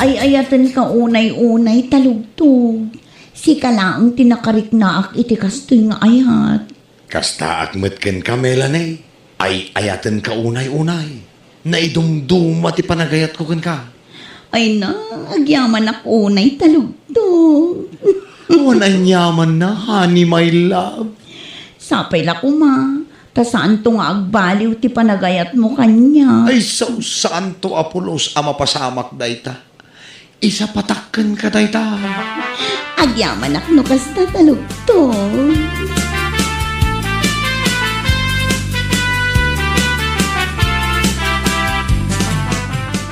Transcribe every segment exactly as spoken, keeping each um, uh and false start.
Ay-ayatenka unay-unay, Talugtog. Sika laeng ti nakariknaak iti kastoy nga ayat. Kastaak met kenka, Melanie. Ay-ayatenka unay-unay. Naidumduma ti panagayatko kenka. Ay na, agyamanak unay, Talugtog. Awan aniamanna, honey, my love. Sapay la koma, ta saanto nga agbaliw ti panagayatmo kaniak. Ay, sao, saanto a pulos a mapasamak dayta. Isapatak kenka dayta. Agyamanak no kasta, Talugtog.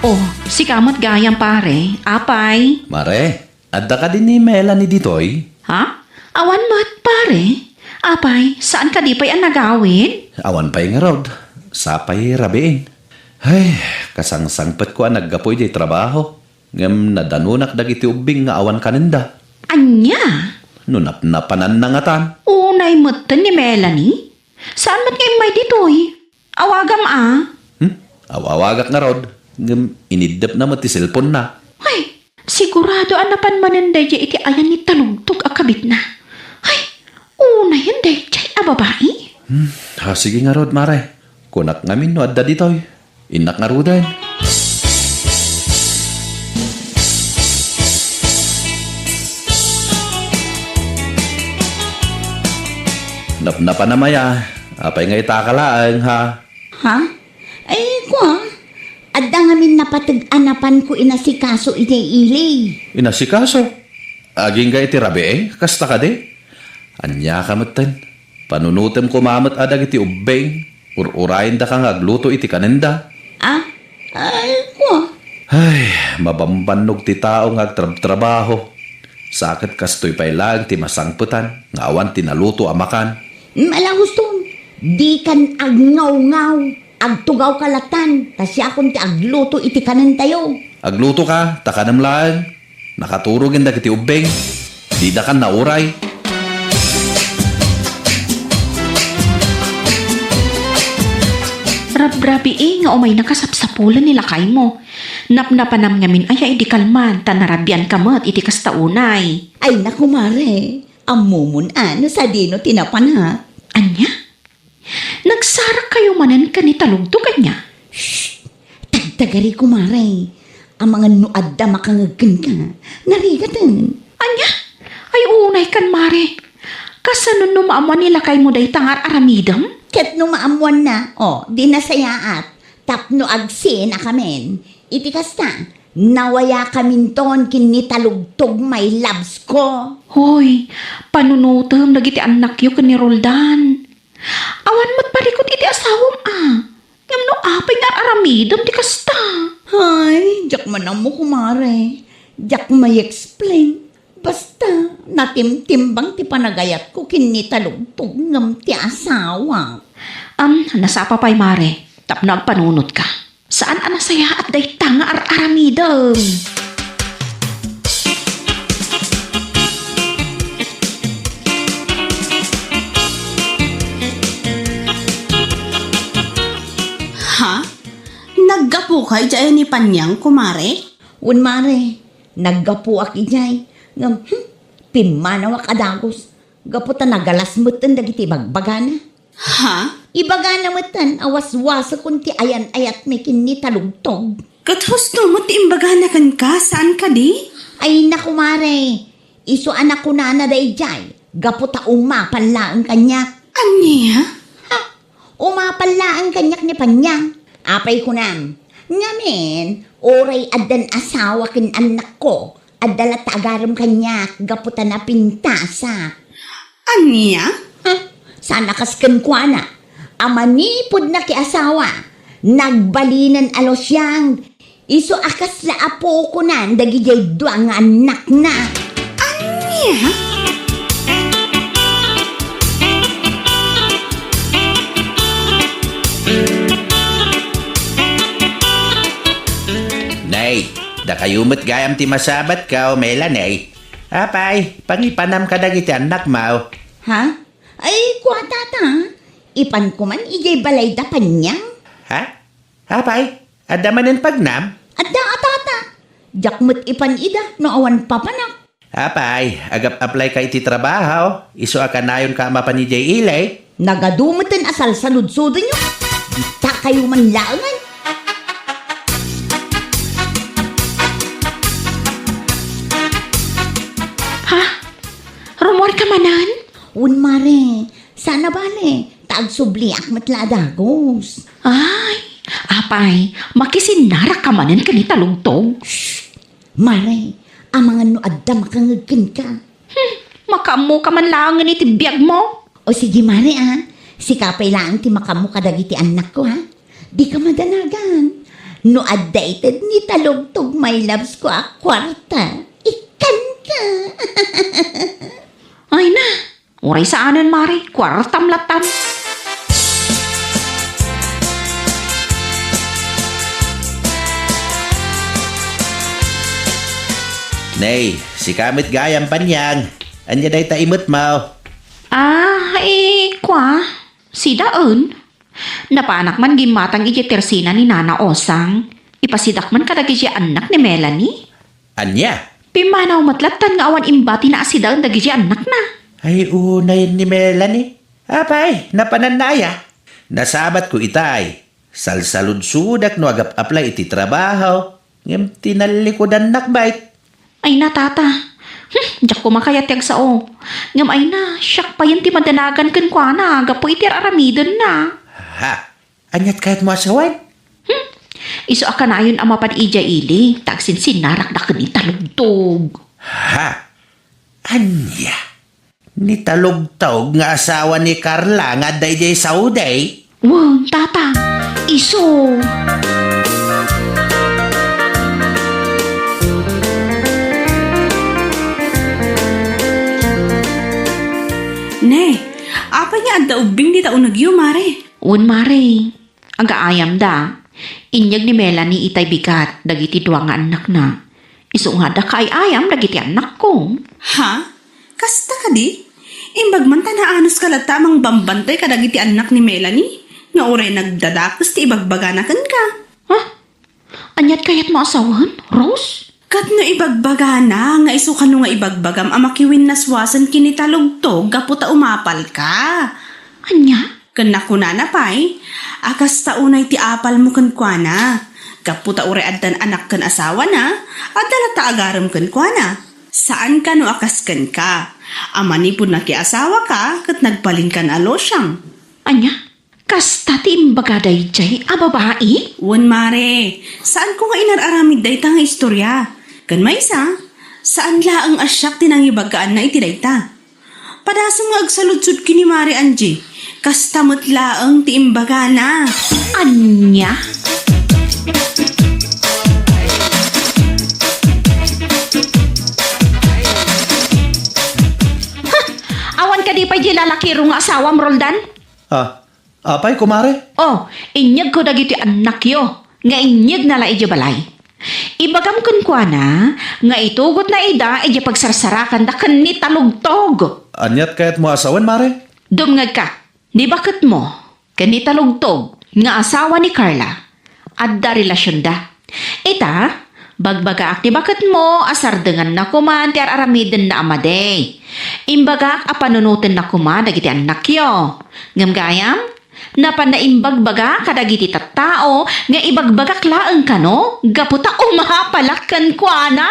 Oh, sika met gayam, pare. Apay? Mare, adda kadi ni Melanie ditoy? Ha? Awan met, pare. Apay, saan kadi pay a nagawid? Awan pay ngarud. Sapay rabiin. Ay, kasangsangpetko a naggapu idiay trabaho. Ngem nadanonak dagiti ubbing nga awan kanenda. Ania? No napnapananna ngatan. Unay metten ni Melanie? Saan met nga immay ditoy? Awagam a. Hmm? Aw-awagak ngarud, ngem iniddepna met ti cellphone-na. Ay, sigurado a napan manen daydiay iti ayan ni Talugtog a kabitna. Ay, unayen daydiay a babai. Hmm, ah, sige ngarud, mare. Kunak ngamin no adda ditoy. Innak ngaruden. Napnapanam aya, apay nga itaka laeng, ha? Ha? Ay, kua, adda ngamin napateg a napanko inasikaso idiay ili. Inasikaso? Agingga iti rabii, kasta kadi? Ania ka metten? Panunotem koma met a dagiti ubbing, ur-urayendaka nga agluto iti kanenda. Ah? Ay, kua. Ay, mabambannog ti tao nga agtrabtrabaho. Sa ket kastoy pay laeng ti masangpetan nga awan ti naluto a makan. Malahuston, dikan agngawngaw. Agtugawka latan, ta siakon ti agluto iti kanentayo. Aglutoka, ta kanem laeng. Nakaturog dagiti ubbing. Didakan nauray. Rabrabii nga umayna kasapsapulen ni lakaymo. Napnapanam ngamin aya idi kalman, ta narabianka met iti kasta unay. Ay, naku, mare. Ammomon a no sadino ti napanak. Ania? Nagsarakkayo manen ken ni Talugtog ania? Shh! Tagtagari, kumare. Amangan no adda makangeg kenka, narigaten. Ania? Ay, unay kan, mare. Kasano no maammoan ni lakaymo dayta nga ar-aramidem? Ket no maammoanna, o, di nasayaat. Tapno agsinakamin. Iti kasta, nawayakaminton ken ni Talugtog, my loves ko. Hoy, panunotem dagiti annakyo ken ni Roldan. Awan met parikut iti asawam a. Ngem no apay nga ar-aramidem ti kasta? Ay, diak man ammo, kumare. Diak ma-explain. Basta, natimtimbang ti panagayatko ken ni Talugtog ngem ti asawak. Am, nasapa pay, mare, tapno agpanunotka. Saan a nasayaat dayta nga ar-aramidem. Ha? Naggapuka idiay ni Panyang, kumare? Wen, mare, naggapuak idiay. Ngem, hmm, pimmanawak a dagus. Gapu ta nagalas metten dagiti ibagbagana. Ha? Ibagana metten a waswasekon ti ayan-ayatmi ken ni Talugtog. Ket husto met ti imbagana kenka, saan kadi? Ay, naku, mare. Isu a nakunana daydiay, gapu ta umapal laeng kaniak. Ania? Ha? Umapal laeng kaniak ni Panyang. Apay kunam? Ngamin, uray addan asawa ken annakko, adda latta agarem kaniak gapu ta napintasak. Ania? Huh? Saan a kas kenkuana a manipud nakiasawa, nagbalinen a lusiang, isu a kasla apokonan dagidiay dua nga annakna. Ania? Nay, dakayo met gayam ti masabatko, Melanie. Apay, pangipanam kadagiti annakmo. Ha? Ay, kua, tata. Ipanko man idiay balayda, Panyang. Ha? Apay, adda manen pagnam? Adda a, tata. Diak met ipan ida no awan papanak. Apay, agap-apply ka iti trabaho, isu a kanayonka a mapan idiay ili? Nagadu meten a salsaludsodenyo. Dita kayo man laengen. Ha? Rummuar ka manen? Wen, mare. Saan a bale, ta agsubliak met la a dagus. Ay, apay, makisinnarak ka manen ken ni Talugtog? Shh! Mare, amangan no adda makangeg kenka. Hmm, makaammo ka man laengen iti biagmo. O sige, mare, a. Sika pay laeng ti makaammo kadagiti annakko, ha? Dika madanagan. No adda ited ni Talugtog, my loves ko a kuarta, ikkanka. Ay na, uray saanen, mare, kuartam lattan. Nay, sika met gayam, Panyang. Ania dayta imetmo? Ah, eh, kua, sidaen. Napanak man gimmatang idiay tersina ni Nana Osang. Ipasidak man kadagiti annak ni Melanie. Ania? Pimmanaw met lattan nga awan imbati na a sidaen dagiti annakna. Ay, unayen ni Melanie. Apay, napananna aya? Nasabatko itay. Salsaludsodak no agap-apply iti trabaho. Ngem tinallikudannak met. Ay na, tata. Hmm, diak koma kayat ti agsao. Ngem ay na, siak payen ti madanagan kenkuana gapu iti ar-aramidenna. Ha? Aniat kayatmo a sawen? Hmm, isu a kanayon a mapan idiay ili, ta agsinsinnarakda ken ni Talugtog. Ha? Ania? Ni Talugtog nga asawa ni Carla nga adda idiay Saudi? Wen, tata, isu. Ne, apay nga adda ubbing dita unegyo, mare? Wen, mare. Agaayamda. Inyeg ni Melanie itay bigat dagiti dua nga annakna. Isu nga adda kaay-ayam dagiti annakko. Ha? Kasta kadi? Imbag man ta naanuska latta a mangbambantay kadagiti annak ni Melanie, nga uray nagdadakes ti ibagbagana kenka. Ha? Aniat kayatmo a sawen, Rose? Ket no ibagbagana nga isu kano nga ibagbagam a makiwinnaswasen ken ni Talugtog gapu ta umapalka. Ania? Ken nakunana pay a kasta unay ti apalmo kenkuana. Gapu ta uray addan anak ken asawana, adda latta agarem kenkuana. Saan kano a kas kenka, a manipud nakiasawaka ket nagbalinkan a losiam. Ania? Kasta ti imbaga daydiay a babai? Wen, mare. Saanko nga inar-aramid dayta nga istorya. Ken maysa, saan laeng a siak ti nangibagaanna iti dayta. Padasem nga agsaludsod ken ni Mare Angie, kasta met laeng ti imbagana. Ania? Ha! Awan kadi pay di lalakiro nga asawam, Roldan? Ah, apay, kumare? Oh, inyegko dagiti annakyo nga inyegna la idiay balay. Ibagam kenkuana nga itugotna ida idiay pagsarsarakanda ken ni Talugtog. Aniat kayatmo a sawen, mare? Dumngegka, ni baketmo ken ni Talugtog nga asawa ni Carla, adda relasionda. Ita, bagbagaak ti baketmo a sardenganna koman ti ar-aramidenna a madi. Imbagak a panunotenna koma dagiti annakyo. Ngem gayam, napanna imbagbaga kadagiti tattao nga ibagbagak laeng kano gapu ta umapalak kenkuana.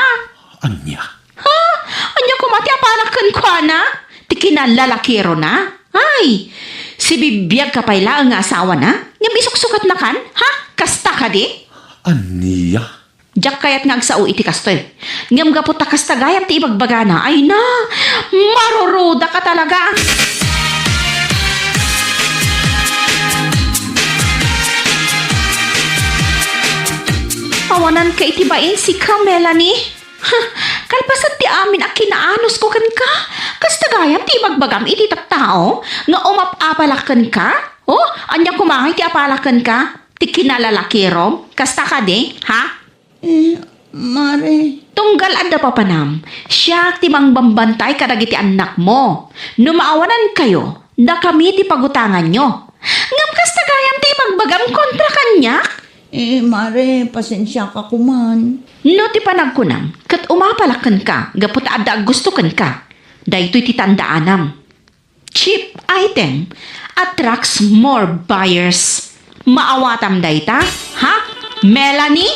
Ania? Ha? Ania koma ti apalak kenkuana? Ti kinallalakirona? Ay, sibibiagka pay laeng nga asawana, ngem isuksukatnakan? Ha? Kasta kadi? Ania? Diak kayat nga agsao iti kastoy. Ngem gapu ta kasta gayam ti ibagbagana, ay na, marurudaka talaga. Awananka iti bain, sika, Melanie. Ha, kalpasan ti amin a kinaanusko kenka, kasta gayam ti ibagbagam iti tattao nga umap-apalak kenka? Oh, ania koma ngay ti apalak kenka? Ti kinalalakirom? Kasta kadi, ha? Eh, mare. Tunggal adda papanam, siak ti mangbambantay kadagiti annakmo. No maawanankayo, dakami ti pagutanganyo. Ngem kasta gayam ti ibagbagam kontra kaniak? Eh, mare, pasensiaka koman. No ti panagkunam, ket umapalak kenka gapu ta adda aggusto kenka. Daytoy ti tandaanam. Cheap item attracts more buyers. Maawatam dayta, ha? Melanie?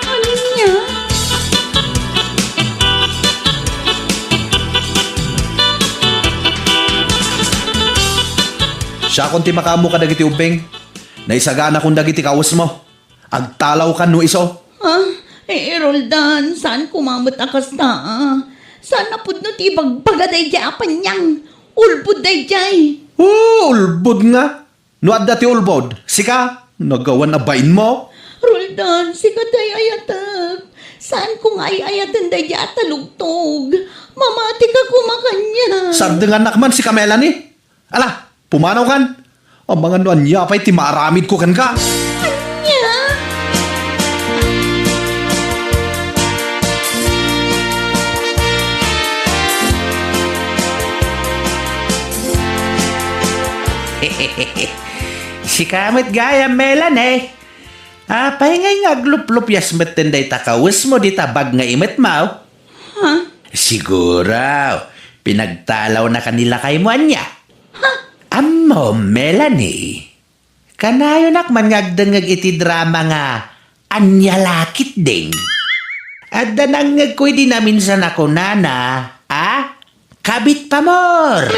Ania? Siakon ti makaammo kadagiti ubbing. Naisaganakon dagiti kawesmo. Agtalawkan no isu. Ah, eh, Roldan, saan koma met a kasta, ah? Saan a pudno ti ibagbaga daydiay a paniang? Ulbod daydiay. Oh, ulbod nga. No adda ti ulbod, sika, nagawan a bainmo? Roldan, sika ti ay-ayatek. Saan ko nga ay-ayaten daydiay a talugtog? Mamatika koma kaniak. Sardengannak man sika, Melanie. Ala, pumanawkan. Amangan no ania pay ti maaramidko kenka. Ania? Sika met gayam, Melanie. Apay ngay nga agluplupias metten dayta kawesmo dita bag nga imetmo? Ha? Siguro, pinagtalawnaka ni lakaymo ania? Ha? Ammom, Melanie. Kanayonak man nga agdengngeg iti drama nga Ania La Ketdin. Adda nangngegko idi naminsan a kunana, a? Kabit pamor!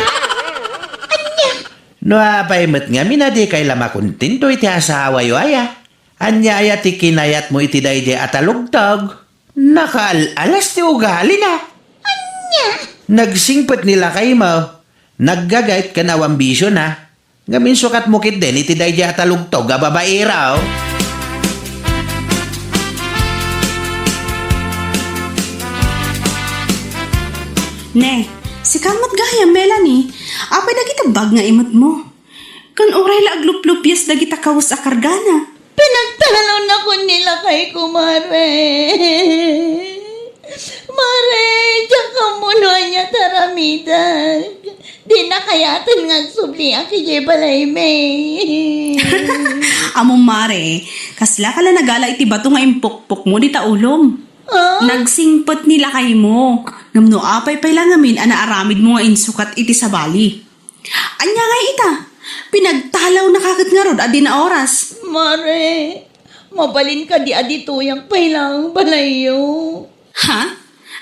Ania? No apay met ngamin a dikay la makontento iti asawayo aya? Ania aya ti kinayatmo iti daydiay a talugtog? Nakaal-alas ti ugalina. Ania? Nagsingpet ni lakaymo. Naggagayt ken awan bisiona. Ngamin sukatmo ketdin iti daydiay a talugtog a babaero. Ne, sika met gayam, Melanie. Apay dagiti bag nga imetmo? Ken uray la agluplupias dagita kawes a kargana. Pinagtalawnakon ni lakayko, mare. Mare, diak ammo no ania ti aramidek. Dina kayaten nga agsubliak idiay balaymi. Ammom, mare, kaslaka la nagala iti bato nga impukpokmo dita ulom. Ah? Nagsingpet ni lakaymo. Ngem no apay pay la ngamin a naaramidmo nga insukat iti sabali? Ania ngay ita? Pinagtalawnaka ket ngarud a dina oras. Mare, mabalin kadi a ditoyak pay laeng balayyo? Ha?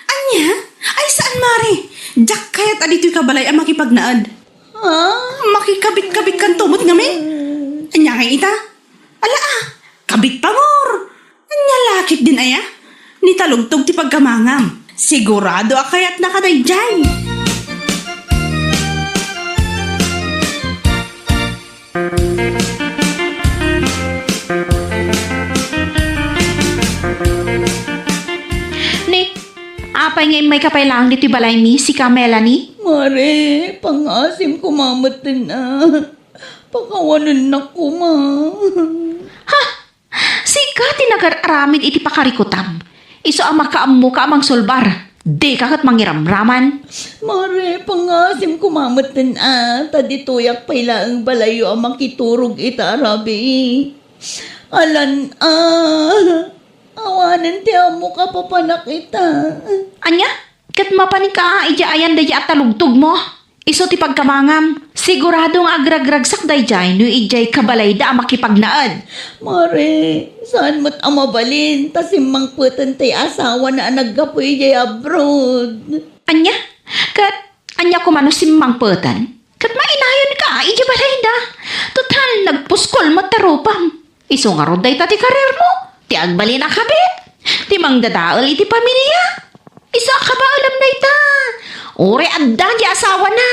Ania? Ay, saan, mare? Diak kayat a ditoyka balay a makipagnaed. Ha? Makikabit-kabitkanto met ngamin? Ania ngay ita? Ala, ah, kabit pamor! Ania la ketdin aya? Ni talugtog ti pagkamangam. Sigurado a kayatnaka daydiay. Ni, apay nga immayka pay laeng ditoy balaymi, sika, Melanie? Mare, pangngaasim koma metten a. Pakawanennak koma. Ha? Sika ti nagar-aramid iti pakarikutam. Isu a makaammoka a mangsulbar. Dika ket mangiramraman. Mare, pangngaasim koma metten a, ta ditoyak pay laeng balayyo a makiturog ita a rabii. Alan a, awanen ti ammoka papanak ita. Ania? Ket mapanikka a idiay ayan daydiay a talugtogmo? Isu ti pagkamangam, sigurado nga agragragsak daydiay no idiay kabalayda a makipagnaed. Mare, saan met a mabalin ta simmangpeten ti asawana a naggapu idiay abroad. Ania? Ket ania koma no simmangpeten? Ket mainayonka idiay balayda. Total, nagpuskol met ta rupam. Isu ngarud dayta ti kariermo, ti agbalin a kabit, ti mangdadael iti pamilia. Isu a kabaelam dayta. Uray adda ti asawana.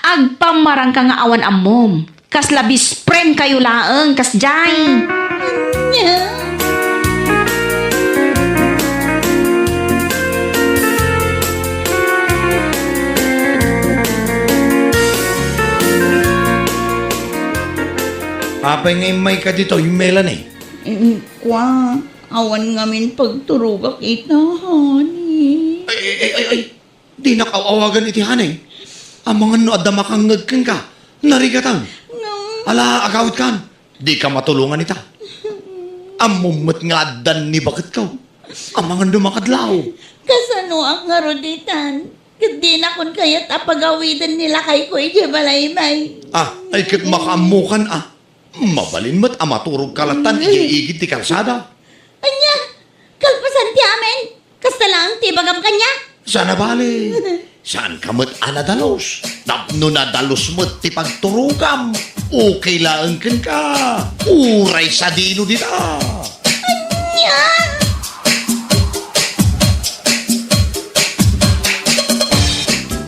Agpammarangka nga awan ammom. Kasla best friend kayo laeng, kasdiay. Ania? Apay nga immayka ditoy, Melanie? Eh, kua, awan ngamin pagturogak ita, honey. Ay, ay, ay, ay, ay. Dinak aw-awagan iti honey. Amangan no adda makangngeg kenka, narigatam. Ngem Ala, agawidkan. Dika matulongan ita. Ammom met nga addan ni baketko. Amangan no makadlaw. Kasanoak ngarud itan? Ket dinakon kayat a pagawiden ni lakayko idiay balaymi. Ah, ay ket makaammokan, ah. Mabalin met a maturogka lattan idiay igid ti kalsada. Ania? Kalpasan ti amin? Kasta laeng ti ibagam kaniak? Saan a bale. Saanka met a nadalus. Tapno nadalus met ti pagturogam, okay laeng kenka. Uray sadino dita. Ania?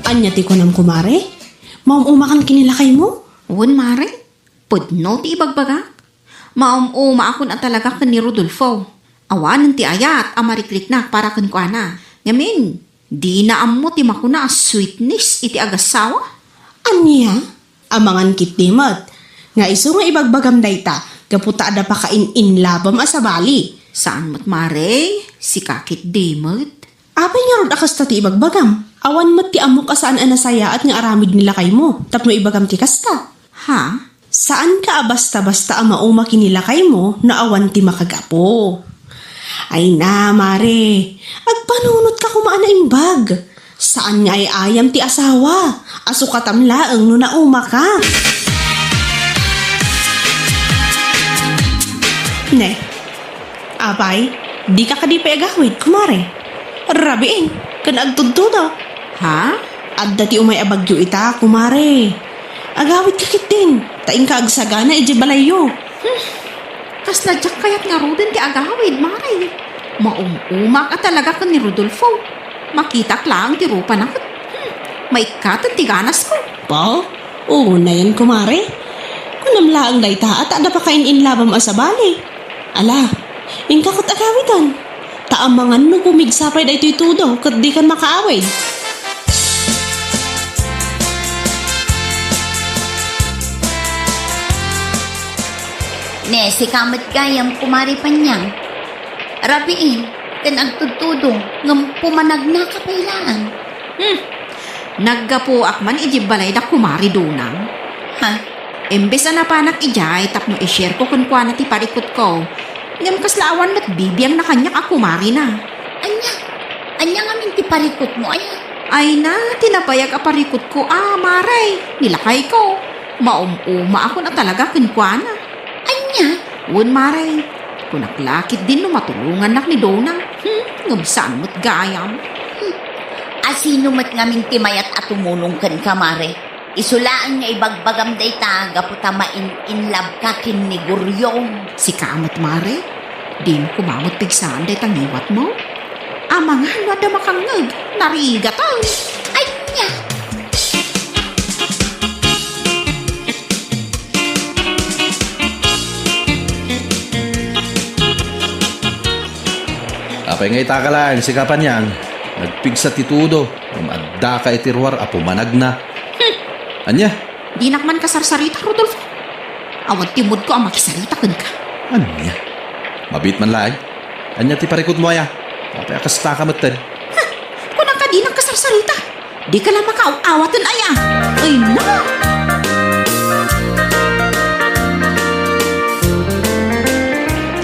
Ania ti kunam, kumare? Maum-umakan ken ni lakaymo? Wen, mare. Pudno ti ibagbagak. Maum-umaakon a talaga ken ni Rodolfo. Awanen ti ayat a marikriknak para kenkuana. Ngamin, dina ammo ti makuna a sweetness iti agasawa. Ania? Amangan ketdi met nga isu nga ibagbagam dayta gapu ta adda pakain-inlabam a sabali. Saan met, mare, sika ketdi met. Apay ngarud a kasta ti ibagbagam? Awan met ti ammok a saan a nasayaat nga aramid ni lakaymo tapno ibagam ti kasta. Ha? Saanka a basta-basta a mauma ken ni lakaymo no awan ti makagapu. Ay na, mare, agpanunotka koma a naimbag. Saan nga ay-ayam ti asawa a sukatam laeng no naumaka. Ne, apay, dika kadi pay agawid, kumare? Rabiin, ken agtudtudo. Ha? Adda ti umay a bagyo ita, kumare. Agawidka ketdin, ta inka agsagana idiay balayyo. Hmm. Kasla diak kayat ngaruden ti agawid, mare. Maum-umak a talaga ken ni Rodolfo. Makitak laeng ti rupana ket, hmm, maikkaten ti ganasko. Ba? Unayen, kumare. Kunam laeng dayta a ta adda pakain-inlabam a sabali. Ala, inka ket agawiden. Ta amangan no pumigsa pay daytoy tudo ket dikan makaawid. Ne, sika met gayam, kumare Panyang. Rabiin, ken agtudtudo, ngem pumanagnaka pay laeng. Hmm. Naggapuak man idiay balayda, kumare Donang. Ha? Imbes a napanak idiay tapno i-share ko kenkuana ti parikutko, ngem kasla awan met bibiangna kaniak a kumarena. Ania? Ania ngamin ti parikutmo, aya? Ay na, ti nabayag a parikutko a, mare, ni lakayko. Maum-umaakon a talaga kenkuana. Ania? Wen, mare. Kunak la ketdin no matulongannak ni Donang. Hmm, ngem saan met gayam. Hmm. A sino met ngamin ti mayat a tumulong kenka, mare? Isu laeng nga ibagbagam dayta gapu ta main-inlabka ken ni Guriom. Sika met, mare? Dimo koma met pigsaan dayta ngiwatmo? Amangan no adda makangngeg, narigaten. Ania? Apay nga itaka laeng, sika Panyang? Nagpigsa ti tudo, ngem addaka iti ruar a pumanagna. Hmm. Ania? Dinak man kasarsarita, Rodolfo. Awan ti moodko a makisarita kenka. Ania? Mabiit man laeng. Ania ti parikutmo, aya? Apay a kastaka metten? Ha? Kunanka dinak kasarsarita. Dika la makaaw-awaten, aya? Ay na!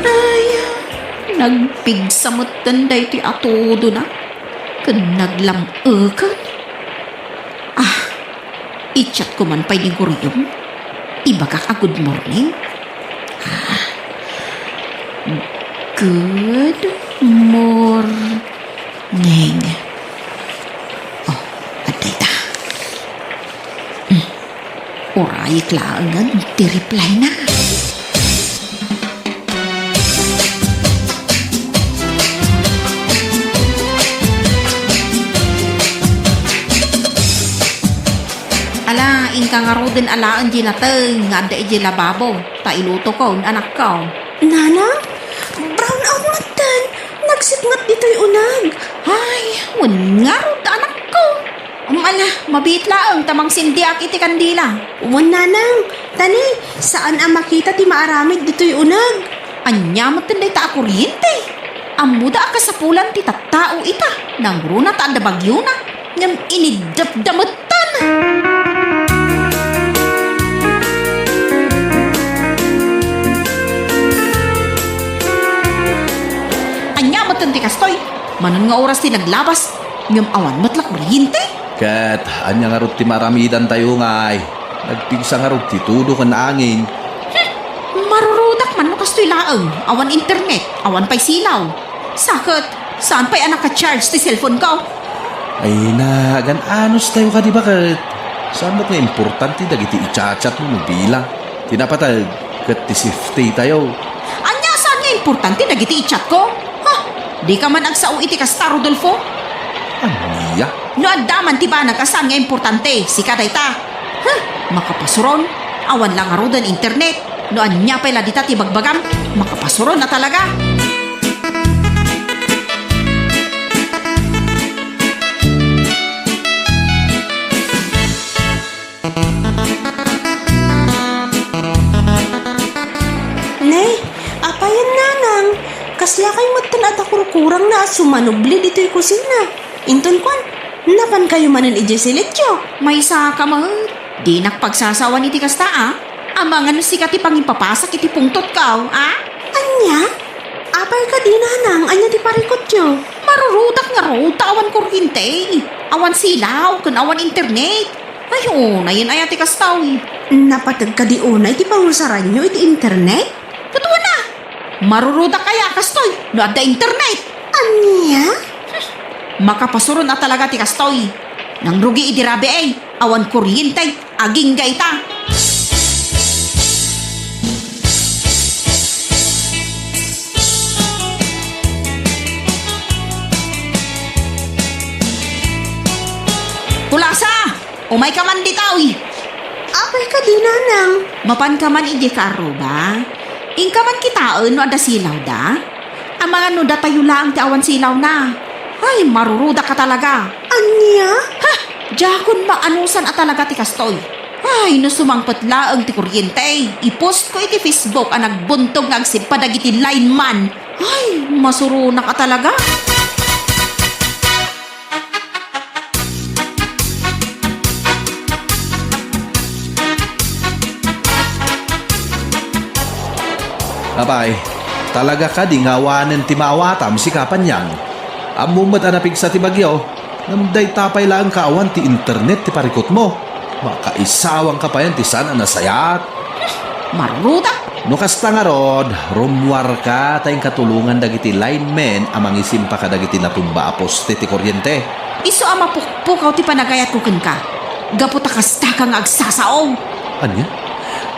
Ay, nagpigsa metten daytoy a tudona ken naglam-eken. Ah, i-chat ko man pay ni Guriom. Ibagak a good morning. Ah, good morning. Oh, adda ita. Hmm. Urayek laengen ti reply na. Ala, inka ngaruden alaen di nateng nga adda idiay lababo, ta ilutokon, anakko. Nanang, brown out metten. Nagsipnget ditoy uneg. Ay, wen ngarud, anakko. Um, ala, mabiit laeng ta mangsindiak iti kandila. Wen, nanang, tani, saan a makita ti maaramid ditoy uneg. Ania metten dayta a kuryente? Ammoda a kasapulan ti tattao ita, nangruna ta adda bagiona, ngem iniddepda metten. Manen nga oras ti naglabas, ngem awan met la kuryente? Ket ania ngarud ti maaramidantayo ngay? Nagpigsa ngarud ti tudo ken angin. Hmm, marurudak man no kastoy laeng, awan internet, awan pay silaw. Sa ket, saan pay a naka-charge ti cellphone ko? Ay na, agan-anos tayo kadi baket. Saan met nga importante dagiti i-chat-chat mo no bilang? Ti napateg ket ti safety tayo. Ania saan nga importante dagiti i-chat ko? Ha? Di ka man agsao iti kasta, Rodolfo? Ania? No adda man ti banag a saan nga importante, sika dayta. Huh? Makapasuron, awan la ngaruden internet. No ania pay la dita ti bagbagam, makapasuron a talaga. Ne, apayen, nanang, kasla kay metten a kurkurangna a sumanubli ditoy kusina. Inton kuan, napan kayo manen idiay silitio? Maysa ka met. Dinak pagsasawan iti kasta, a. Amangan no sika ti pangipapasak iti pungtotko, a? Ania? Apay kadi, nanang, ania ti parikutyo? Marurudak ngarud ta awan kuryente, awan silaw, ken awan internet. Ay, unayen aya ti kastoy. Napateg kadi unay ti pangusaranyo iti internet? Ket wen a, marurudak aya a kastoy no adda internet. Ania? Hmm, makapasuron a talaga ti kastoy. Nangrugi idi rabii, awan kuryente, agingga ita. Kulasa! Umayka man ditoy! Apay kadi, nanang? Mapanka man idiay kaarruba? Inka man kitaen no adda silawda? Amangan no datayo laeng ti awan silawna. Ay, marurudak a talaga. Ania? Ha! Diakon maanusan a talaga ti kastoy. Ay, no sumangpet laeng ti kuryente, i-post ko iti Facebook a nagbuntog nga agsippa dagiti lineman. Ay, masuronak a talaga. Apay, talaga kadi nga awanen ti maawatam, sika Panyang? Ammom met a napigsa ti bagyo, ngem dayta pay laeng kaawan ti internet ti parikutmo. Makaisawangka payen ti saan a nasayaat. Marurutak! No kasta ngarud, rummuarka ta inka tulongan dagiti linemen a mangisimpa kadagiti natumba a poste ti kuryente. Isu a mapukpukaw ti panagayatko kenka, gapu ta kastaka nga agsasao. Ania?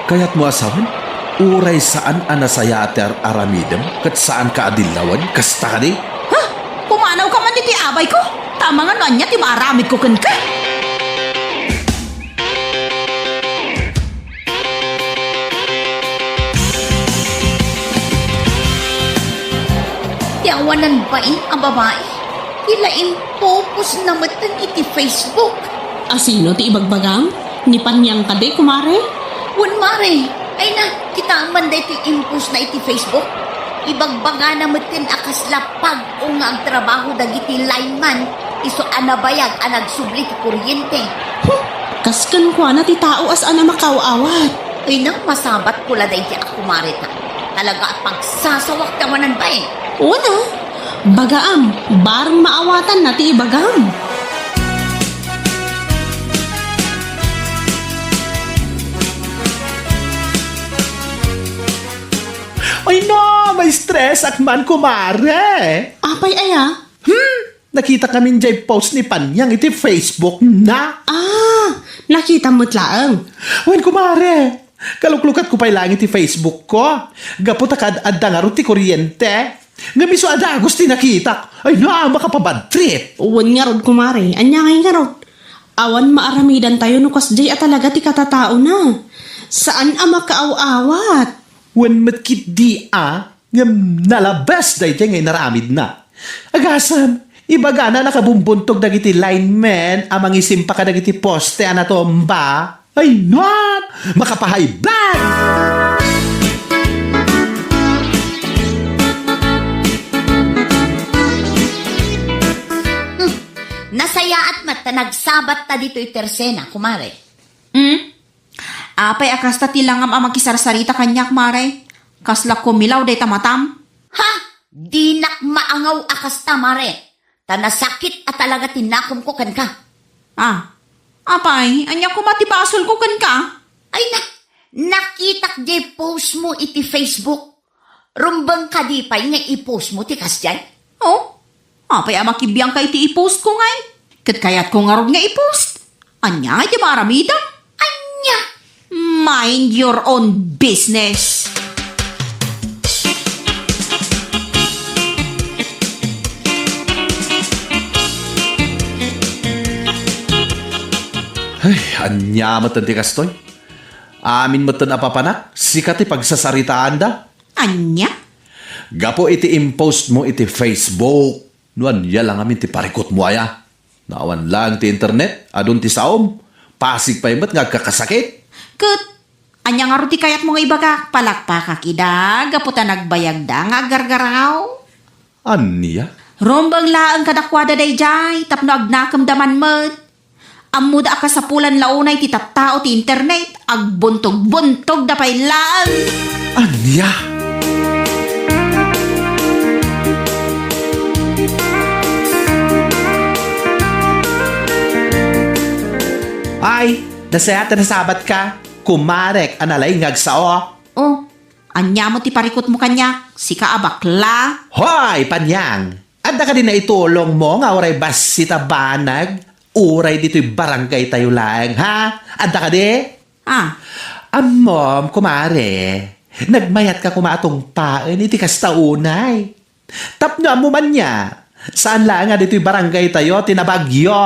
Kayatmo a sawen? Uray saan a nasayaat ti ar-aramidem ket saanka a dillawen, kasta kadi? Ha? Pumanawka man iti abayko? Ta amangan no ania ti maaramidko kenka? Ti awanan bain a babai, ti la impupos na metten iti Facebook. A sino ti ibagbagam? Ni Panyang kadi, kumare? Wen, mare. Ay na, kitaem man daytoy impos na iti Facebook. Ibagbagana metten a kasla pag-o nga agtrabaho dagiti lineman, isu a nabayag a nagsubli ti kuryente. Huh! Kas kenkuana ti tao a saan a makaaw-awat. Ay na, masabatko la daydi a kumareta. Talaga a pagsasawak ti awanan bain. Wen a, bagaam, bareng maawatanna ti ibagam. Ay na, ma-stress ak man, kumare. Apay aya? Hmm, nakitak ngamin jay post ni Panyang iti Facebook na. Ah, nakitam met laeng. Wen, kumare, kaluklukatko pay laeng iti Facebook ko. Gapu ta kad-adda ngarud ti kuryente. Ngem isu a dagus ti nakitak. Ay na, makapabad trip. Wen ngarud, kumare, ania ngay ngarud? Awan maaramidantayo no kasdiay a talaga ti katataona. Saan a makaaw-awat. Wen met ketdi a, ngem nalabes daydiay nga inaramidna. Agasem, ibagana a nakabumbuntog dagiti linemen a mangisimpa kadagiti poste a natumba. Ay, not! Makapahay blood! Hmm. Nasayaat met ta nagsabatta ditoy Tersena, kumare. Hmm? Apay a kasta ti langam a makisarsarita kaniak, mare? Kasla kumilaw dayta matam? Ha? Dinak maangaw a kasta, mare. Ta nasakit a talaga ti nakemko kenka. Ah, apay, ania koma ti basolko kenka? Ay na, nakitak diay post mo iti Facebook. Rumbeng kadi pay nga i-post mo ti kasdiay? Oh, apay a makibiangka iti i-post ko ngay? Ket kayatko ngarud nga i-post. Ania ngay ti maaramidem? Ania? Mind your own business. Ay, ania met ti kastoy? Amin met a papanak, sika ti pagsasaritaanda. Ania? Gapu iti impost mo iti Facebook, no ania la ngamin ti parikut mo aya? Naawan laeng ti internet, adun ti saom, pasig pay met nga agkakasakit. Ket, ania ngarud ti kayatmo nga ibagak? Palakpakak ida, gapu ta nagbayagda nga aggargaraw? Ania? Rumbeng laeng kadakuada daydiay, tapno agnakemda man met. Ammoda a kasapulan la unay ti tattao ti internet, agbuntog-buntogda pay laeng. Ania? Ay, nasayaat a nasabatka, kumarek a nalaing nga agsao. Oh, ania met ti parikutmo kaniak? Sika a bakla? Hoy, Panyang! Adda kadi naitulongmo nga uray bassit a banag? Uray ditoy barangay tayo laeng, ha? Adda kadi? Ah. Ammom, kumare, nagmayatka koma a tungpaen iti kasta unay. Tapno ammom ania, saan laeng nga ditoy barangay tayo ti nabagyo.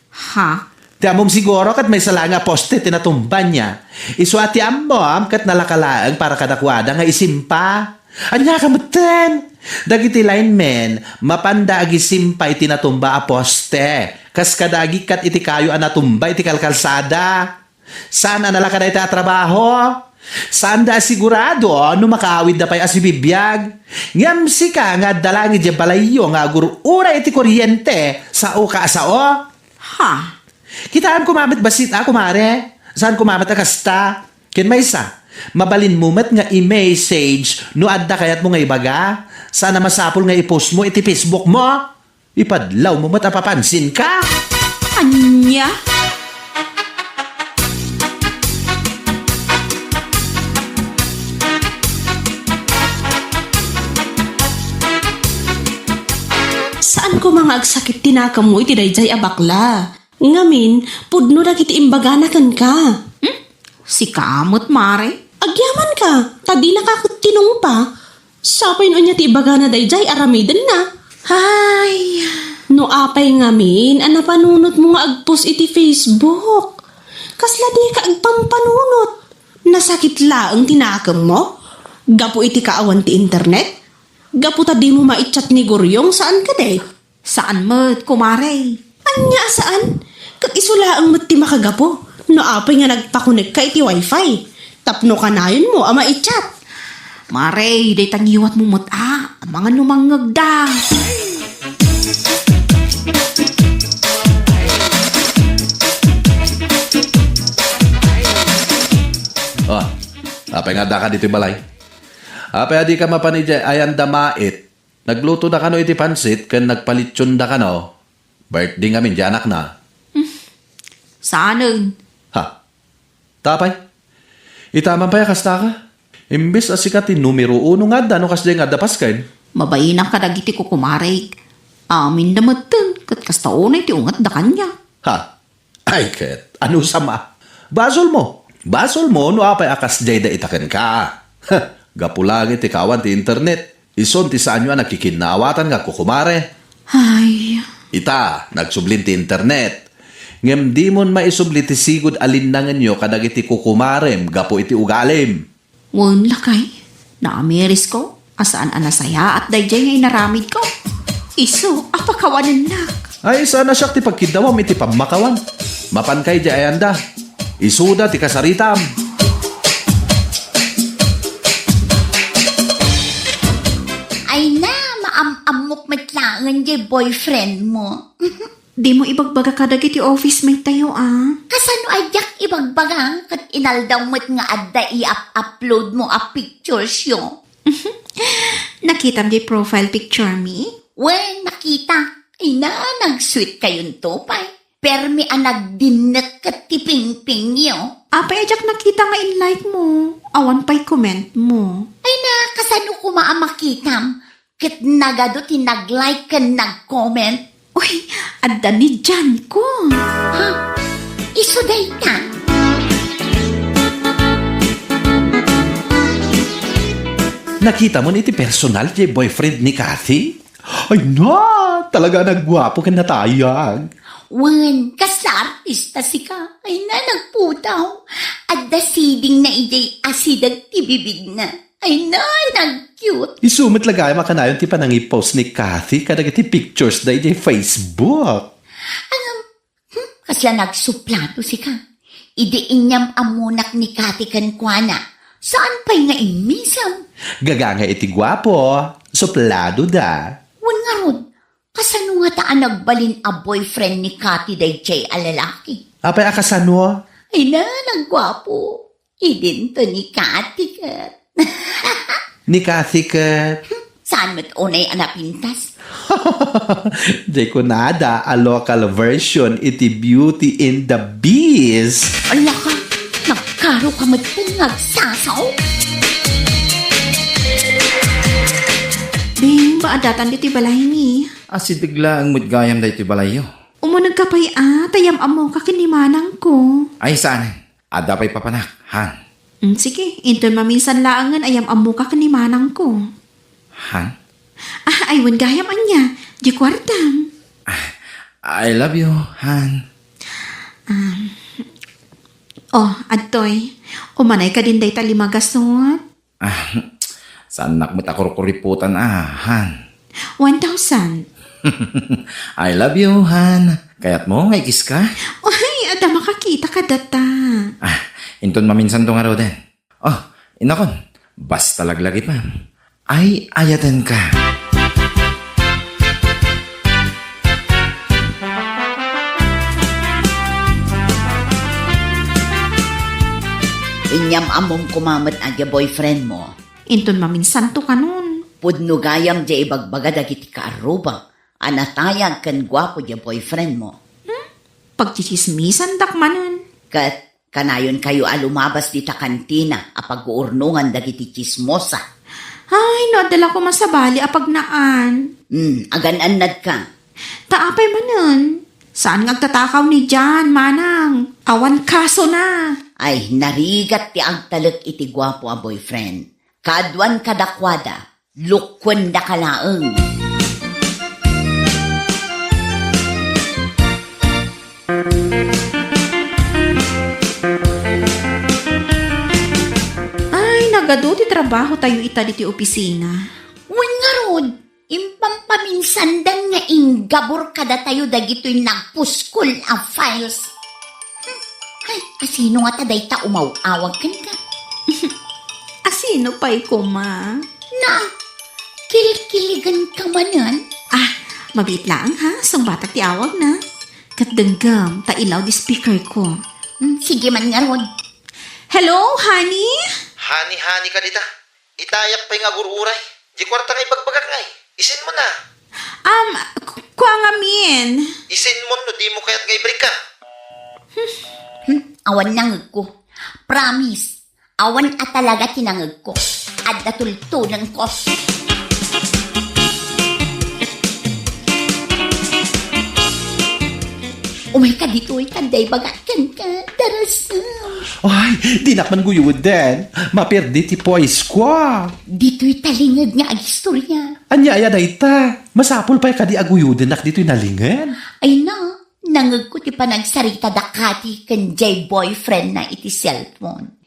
Ha? Ti ammom siguro ket maysa laeng a poste ti natumba nia. Isu a ti ammom ket nalaka laeng para kadakuada nga isimpa. Ania ka metten? Dagiti linemen, mapanda agisimpa iti natumba a poste, kas kada agikkat iti kayo a natumba iti kalkalsada. Saan a nalaka dayta a trabaho? Saanda a sigurado no makaawidda pay a sibibiag. Ngem sika nga adda langit diay balayyo nga agur-uray iti kuryente, sao ka a sao? Ha? Kitaem koma met bassit a, kumare. Saan koma met a kasta? Ken maysa, mabalinmo met nga i-message no adda kayatmo nga ibaga. Saan a masapul nga i-post mo iti Facebook mo. Ipadlawmo met a papansinka. Ania? Saan koma nga agsakit ti nakemmo iti daydiay a bakla. Ngamin, pudno dagiti imbagana kenka. Hmm? Sika met, mare? Agyamanka, ta dinaka ket tinungpa. Sapay no ania ti ibagana daydiay, aramidenna. Ay. No apay ngamin a napanunotmo nga agpost iti Facebook? Kasla dika agpampanunot. Nasakit laeng ti nakemmo? Gapu iti kaawan ti internet? Gapu ta dimo mai-chat ni Guryong, saan kadi? Saan met, kumare. Ania a saan? Ket isu laeng met ti makagapu no apay nga nagpakonekka iti wifi tapno kanayonmo a mai-chat. Mare, dayta ngiwatmo met a, amangan no mangngegda. Oh, apay nga addaka ditoy balay? Apay a dika mapan idiay ayan da mait? Naglutoda kano iti pansit ken nagpalitsionda kano. Birthday ngamin ti anakna. Saanen. Ha? Tapay? Ita man pay a kastaka? Imbes a sika ti numero uno nga adda no kasdiay nga adda pasken. Mabainak kadagiti kukumarek. Aminda metten ket kasta unay ti ungetda kaniak. Ha? Ay ket, anusam a? Basolmo. Basolmo no apay a kasdiay dayta kenka. Gapu laeng iti kaawan ti internet, isun ti saanyo a nakikinnaawatan nga kukumare. Ay. Ita, nagsublin ti internet. Ngem dimon maisubli ti sigud a linnangenyo kadagiti kukumarem gapu iti ugalim. Wen, lakay, naamirisko a saan a nasayaat daydiay nga inaramidko. Isu a pakawanennak. Ay, saan a siak ti pagkiddawam iti pammakawan. Mapanka idiay ayanda. Isuda ti kasaritam. Ay na, maam-ammok met laengen diay boyfriend mo. Dimo ibagbaga kadagiti office mate tayo, a? Kasano a diak ibagbaga ket inaldaw met nga adda i-up-upload mo a pictures yo? Nakitam diay profile picture mi? Wen, nakita. Ay na, nag-sweet kayonto pay. Permi a nagdinnek ket ti pingpingyo. Apay a diak nakita nga in-like mo? Awan pay comment mo. Ay na, kasano koma a makitam? Ket nagadu ti nag-like ken nag-comment. Uy, adda ni Jan ko. Ha? Isu dayta? Nakita mo ni ti personal ti boyfriend ni Kathy? Ay na, talaga nagguapo ken natayag. Wen, kasla artista sika. Ay na, nagputaw. Adda siding na idiay asideg ti bibigna. Ay na, nag-cute. Isu met la gayam a kanayon ti panangipost ni Kathy kadagiti pictures da idiay Facebook. Ngem, hmm, kasla nagsuplado sika. Idi inyam-ammonak ni Kathy kenkuana, saan pay nga immisem? Gagangay iti guapo, suplado da. Wen ngarud, kasano ngata a nagbalin a boyfriend ni Kathy daydiay a lalaki? Apay a kasano? Ay na, nagguapo. Idinto ni Kathy ket. Ni Kathy ket. Saan met unay a napintas? Di kunada a local version iti Beauty and the Beast. Ala ka, nagkaro ka met nga agsasaw. Bing, ba adatan ditoy balay ni? Asideg laeng met gayam daytoy balayyo. Umuneg ka pay a, ta yam-ammoka ken ni manangko. Ay, saan? Adda pay papanak, han? Mm, sige, inton maminsan laengen a yam-ammoka ken ni manangko. Han? Ah, ay, wen gayam ania, di kuartam. Ah, I love you, han. Um, oh, adtoy. Umanay ka din dayta lima gasut? Ah, saannak met a kurkuripotan, ah, han. One thousand. I love you, han. Kayatmo nga i-kiss ka? Ay, adda makakita kadata. Ah, inton maminsanto ngaruden. Oh, inakon, basta laglagipem. Ay, ayaten ka. Inyam-ammom koma met a dia boyfriend mo. Inton maminsanto kanon. Pudno gayam dia ibagbaga dagiti kaarrubak a natayag ken guapo dia boyfriend mo. Hmm? Pagtsitsismisandak manen. Ket kanayonkayo a lumabas dita kantina a pagurnongan dagiti tsismosa. Ay, no adda la koma sabali a pagnaan. Hmm, agan-annadka. Ta apay manen? Saan nga agtatakaw ni Jan, manang? Awan kasona. Ay, narigat ti agtalek iti guapo a boyfriend. Kaaduan kadakuada, lukkuendaka laeng. Ay, nagadu ti trabahotayo ita ditoy opisina. Wen ngarud, impampaminsandan nga inggabur kadatayo dagitoy nagpuskol a files. Hmm, ay, asino ngata dayta umaw-awag kenka? Asino pay koma? Na, kilkiligenka manen? Ah, mabiit laeng ha, sungbatak ti awagna. Ket denggem, ta ilaw di speaker ko. Hmm, sige man ngarud. Hello, honey? Honey, honey ka dita. Itayak pay nga agur-uray. Di kuarta nga ibagbagak ngay. Isin mo na. Um, ku-, kua ngamin. Isin mo no di mo kayat nga ibrika. Hmm, awan nangegko. Promise. Awan a talaga ti nangegko. Adda tultulengko. Umayka ditoy, ta adda ibagak kenka, darasem. Ay, dinak man guyuden. Maperdi ti poise ko. Ditoy talinged nga agistorya. Ania aya dayta? Masapul pay kadi a guyudennak ditoy nalinged? Ay na, nangegko ti panagsarita da Kati ken jay boyfriend na iti cellphone.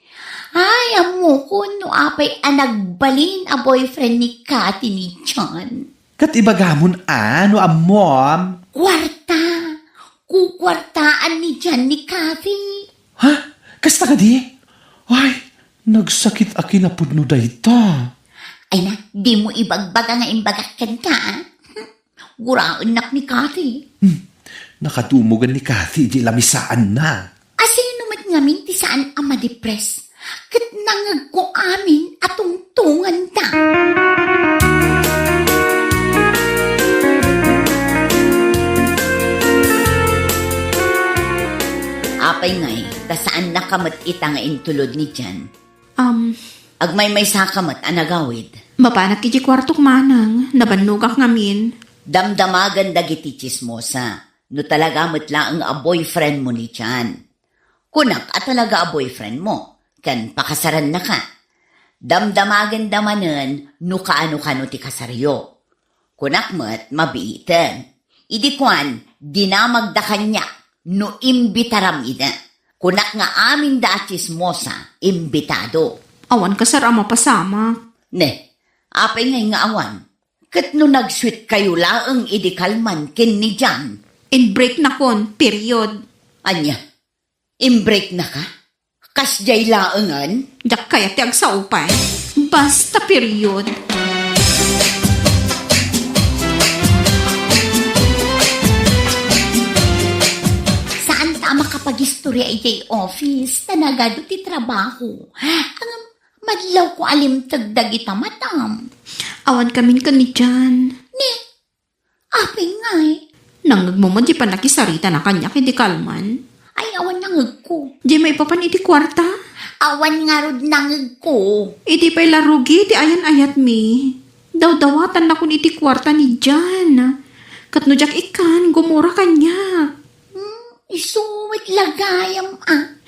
Ay, ammokon no apay a nagbalin a boyfriend ni Kati ni John. Ket ibagamon a no ammom. Kuarta. Kukuartaan ni John ni Kathy. Ha? Kasta kadi? Ay, nagsakit a kinapudno dayta. Ay na, di mo ibagbaga nga imbagak kenka, ah. Guraennak ni Kathy. Hmm. Nakatumogan ni Kathy di lamisaanna. Asino met ngamin ti saan a madepres? Ket nangegko amin a tungtunganta. Pay ngay, ta saannaka met ita nga intulod ni Jan. Am, Agmaymaysaka met a nagawid. Mapanak iti kuartok, manang, nabannogak ngamin. Damdamagan dagiti tsismosa, no talaga met laeng a boyfriend mo ni Jan. Kunak a talaga a boyfriend mo, ken pakasarannaka. Damdamagenda manen no kaano-kano ti kasaryo. Kunak met, mabiiten. Idi kuan, dinamagda kaniak no imbitaram ida. Kunak nga aminda a tsismosa, imbitado. Awan kasar a mapasamak. Ne, apay ngay nga awan? Ket no nag-sweet kayo laeng idi kalman ken ni Jan. In-break nakon, period. Ania? In-break naka? Kasdiay laengen? Diak kayat ti agsao pay. Basta, period. Saan ta a makapagistorya idiay office, ta nagadu ti trabaho. Ngem madlawko a limteg dagita matam. Awan kamin ken ni Jan. Ne, apay ngay? Nangngegmo met ti pannakisaritana kaniak idi kalman? Ay, awan nangngegko. Diay maipapan iti kuarta? Awan ngarud nangngegko. Idi pay la rugi ti ayan-ayatmi, dawdawatannakon iti kuarta ni Jan. Ket no diak ikkan, gumura kaniak. Hmm, isu met la gayam a.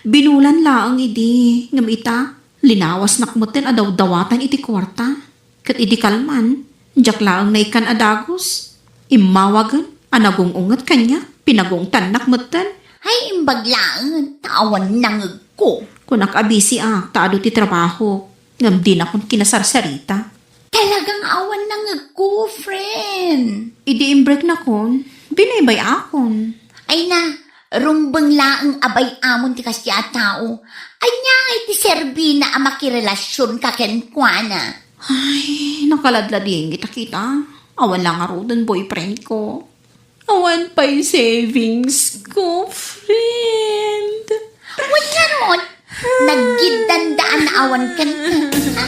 Binulan laeng idi, ngem ita, linawasnak metten a dawdawatan iti kuarta. Ket idi kalman, diak laeng naikkan a dagus. Immawagen a nagung-unget kaniak, pinagungtannak metten. Ay, imbag laeng, ta awan nangngegko. Kunak a bisiak, ta adu ti trabaho, ngem dinakon kinasarsarita. Talagang awan nangngegko, friend. Idi in-break nakon, binaybay-akon. Ay na, rumbeng laeng a bay-amon ti kasdiay a tao. Ania ngay ti serbina a makirelasionka kenkuana? Ay, nakaladladingit a kita. Awan la ngaruden boyfriendko. Awan pay savings ko, friend. Wen ngarud, naggiddandaan a awan kenka.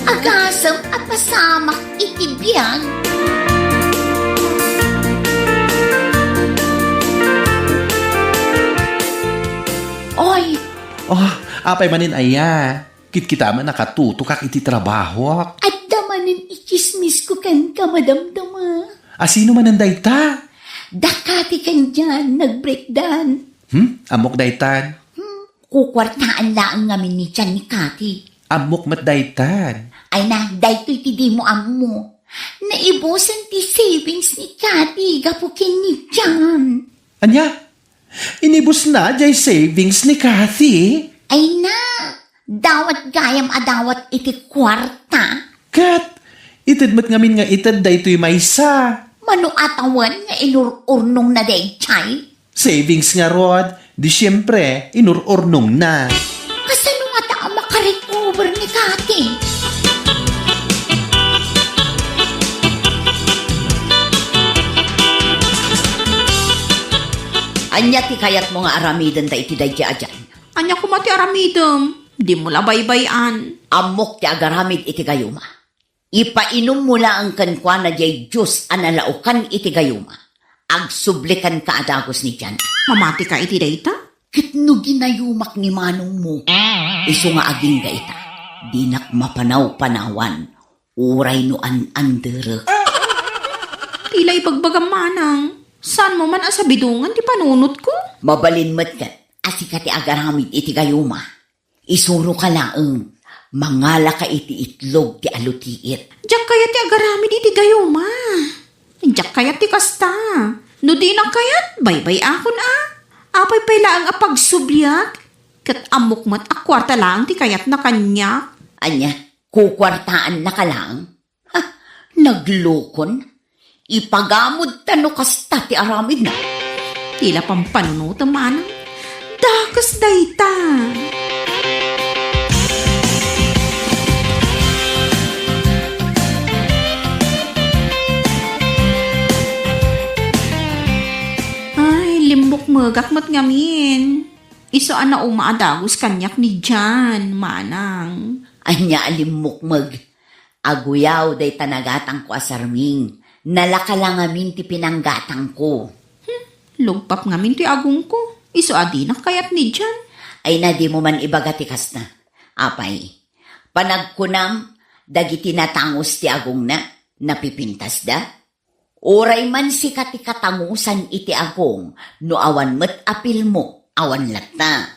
Agasem a pasamak iti biag. Oy! Oh, apay manen aya? Kitkita met a nakatutokak iti trabahok. Adda manen itsismisko kenka, madamdama. A sino manen dayta? Da Kati ken Jan, nag-breakdan. Hmm? Ammok daytan? Hmm, kukuartaan laeng ngamin ni Jan ni Kati. Ammok met daytan. Ay na, daytoy ti dimo ammo. Naibusen ti savings ni Kati gapu ken ni Jan. Ania? Inibusna jay savings ni Kathy? Ay na, dawat gayam a dawat iti kuarta. Ket, ited met ngamin nga ited daytoy maysa. Mano a tawen nga inur-urnongna dayjay? Savings ngarud, di siempre, inur-urnongna. Kasano ngata a makarecover ni Kati? Ania ti kayatmo nga aramiden ta iti daydi a diay? Ania koma ti aramidem? Dimo la baybay-an. Ammok ti agaramid iti gayuma. Ipainummo laeng kenkuana diay juice a nalaokan iti gayuma. Agsublikanka a dagus ni Jan. Mamatika iti dayta? Ket no ginayumak ni manongmo, isu nga agingga ita, dinak mapanawpanawan, uray no an-anderek. Ti la ibagbagam, manang, saanmo man a sabidongan ti panunotko? Mabalin met ket a sika ti agaramid iti gayuma. Isuroka laeng, mangalaka iti itlog ti alutiit. Diak kayat ti agaramid iti gayuma. Diak kayat ti kasta. No dinak kayat, baybay-akon a. Apay pay laeng a pagsubliak? Ket ammok met a kuarta laeng ti kayatna kaniak. Ania, kukuartaannaka laeng? Ha, naglukon? Ipagamodta no kasta ti aramidna. Ti la pampanunotem, manang. Dakes dayta. Ay, limmukmegak met ngamin. Isu a nauma a dagus kaniak ni Jan, manang. Ania a limmukmeg? Aguyaw dayta nagatangko a sarming. Nalaka la ngamin ti pinanggatangko. Hmm, lugpap ngamin ti agongko. Isu a dinak kayat ni Jan. Ay na, dimo man ibaga ti kasta. Apay, panagkunam, dagiti natangus ti agongna, napipintasda? Uray man sika ti katangusan iti agong, no awan met a pilmo, awan latta.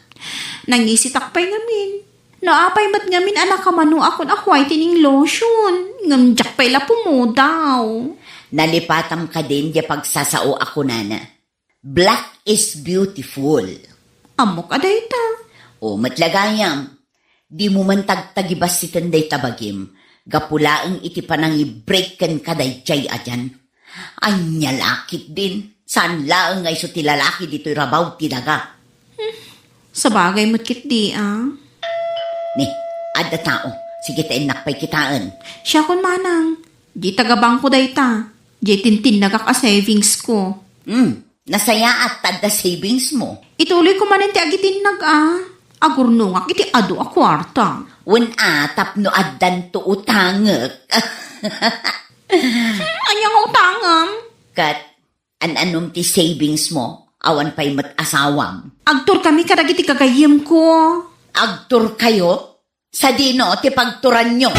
Nangisitak pay ngamin. No apay met ngamin a nakamanoakon a whitening lotion, ngem diak pay la pumudaw. Nalipatam kadin diay pagsasao a kunana, "Black is beautiful." Ammok a dayta. O, met la gayam. Dimo man tagtagibassiten dayta bagim, gapu laeng iti panangi-break kenka daydiay a Jan. Ania la ketdin, saan laeng nga isu ti lalaki ditoy rabaw ti daga. Hmm, sabagay met ketdi, a. Ni, adda tao. Sige ta innak pay kitaen. Siakon manang, di taga-bangko dayta. Di tintinnagak a savings ko. Hmm, nasayaat ta adda savings mo. Ituloy ko manen ti agitinnag, a. Agurnongak iti adu a kuarta. Wen a, tapno addanto utangek. Ania nga utangem? Ket an-anom ti savings mo? Awan pay met asawam. Agturkami kadagiti gagayyemko. Agturkayo? Sadino ti pagturanyo?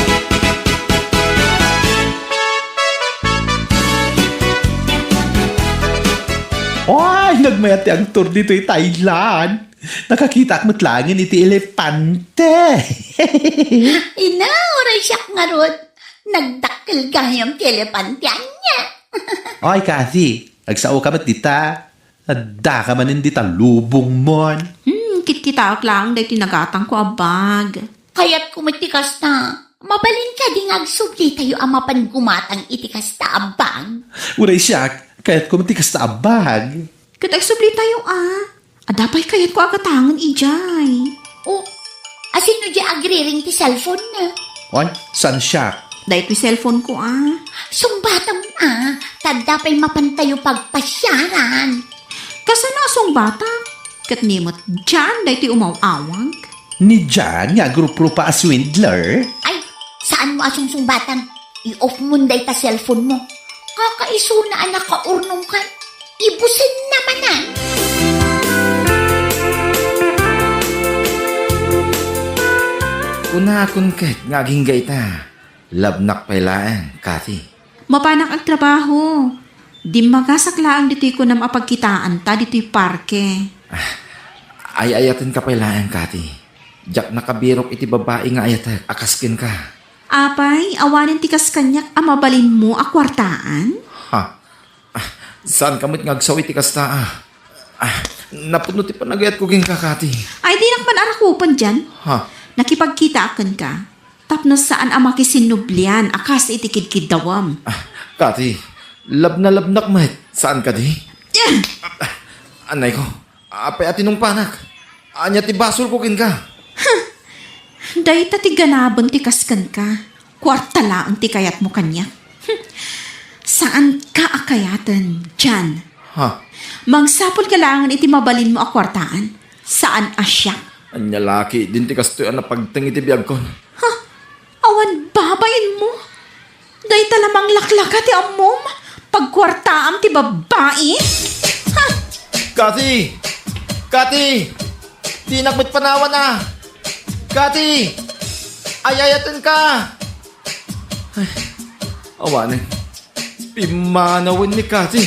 Ay, nagmayat ti agtur ditoy Thailand. Nakakitaak met laengen iti elepante. Ina, uray siak ngarud. Nagdakkel gayam ti elepante, ania? Ay, Kathy, agsao ka met dita. Addaka manen dita lubongmon. Hmm, kitkitaak laeng daytoy nagatangko a bag. Kayatko met ti kasta. Mabalin kadi nga agsublitayo a mapan gumatang iti kasta a bag? Uray siak, kayatko met ti kasta a bag. Ket agsublitayo, a. Adda pay kayatko a gatangen idiay. O, asino diay agriring ti cellphone-na? Wen, saan siak? Daytoy cellphone-ko, a. Sungbatam, a, ta adda pay mapantayo pagpasiaran. Kasano a sungbatak? Ket ni met Jan daytoy umaw-awag? Ni Jan nga agruprupa a swindler? Ay, saanmo a sungsungbatam. I-off-mon dayta cellphone-mo. Kakaisuna a nakaurnongkan. Ibusenna manen. Kunakon ket nga agingga ita. Labnak pay laeng, Kathy. Mapanak agtrabaho. Dimmagasak laeng ditoy kunam a pagkitaanta ditoy parke. Ah, ay-ayatenka pay laeng, Kathy. Diak nakabirok iti babai nga ayatek a kas kenka. Apay, awanen ti kas kaniak a mabalinmo a kuartaan? Ha? Ah, saanka met nga agsao iti kasta, a? Ah, napudno ti panagayatko kenka, Kathy. Ay, dinak man arakupen dian. Ha? Nakipagkitaak kenka. Tapno saan a makisinnublian a kas iti kidkiddawem. Ah, Kathy, labnalabnak met, saan kadi? Ah! Ah, anayko, apay a tinungpanak? Ania ti basolko kenka? Huh! Dayta ti ganaben ti kas kenka. Kuarta laeng ti kayatmo kaniak. Hmm. Saanka a kayaten, Jan. Ha? Mangsapulka laengen iti mabalinmo a kuartaan. Saan a siak. Ania la ketdin ti kastoy a napagteng iti biagkon? Ha? Awan babainmo? Dayta la manglaklaka ti ammom? Pagkuartaam ti babbai? Ha? Kathy! Kathy! Dinak met panawan, a! Kathy! Ay-ayatenka! Ay, awanen. Pimmanawen ni Kathy.